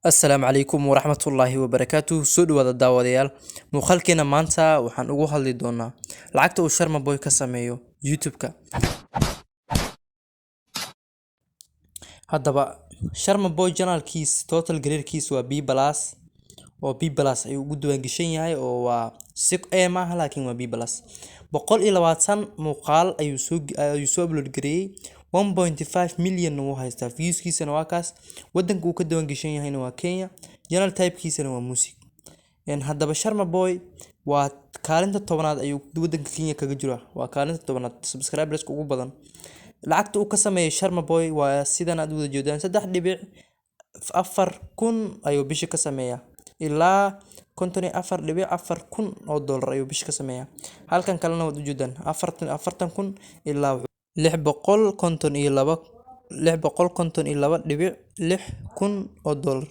Assalaamu calaykum waraxmatullaahi wabarakaatuh. Soo dhawaada daawadayaal. Muuqaalkeena maanta waxaan ugu hadli doonaa lacagta uu Sharma Boy ka sameeyo YouTube-ka. Haddaba Sharma Boy channelkiis total grade-kiis waa B plus, oo B plus ayuu ugu diiwaan gashan yahay, oo waa si A maaha laakiin waa B plus. 120 muuqaal ayuu soo upload gareeyay, 1.5 million wuu haystaa, viewskiisana waa kaas. Wadanka uu ka diiwaan gashan yahayna waa Kenya, channel type-kiisana waa music. Haddaba Sharma Boy waa kaalinta 10aad ayuu wadanka Kenya kaga jiraa, waa kaalinta 10aad subscribers ugu badan. Lacagta uu ka sameeyay Sharma Boy waa sidan aad u wada jeedaan, 3.4 kun ayuu bishii ka sameeyaa, ilaa 54.4 kun oo dollar ayuu bishii ka sameeyaa. Halkan kalena waad ujeedaan, 40 kun ilaa 652, 652.6 kun oo dollar.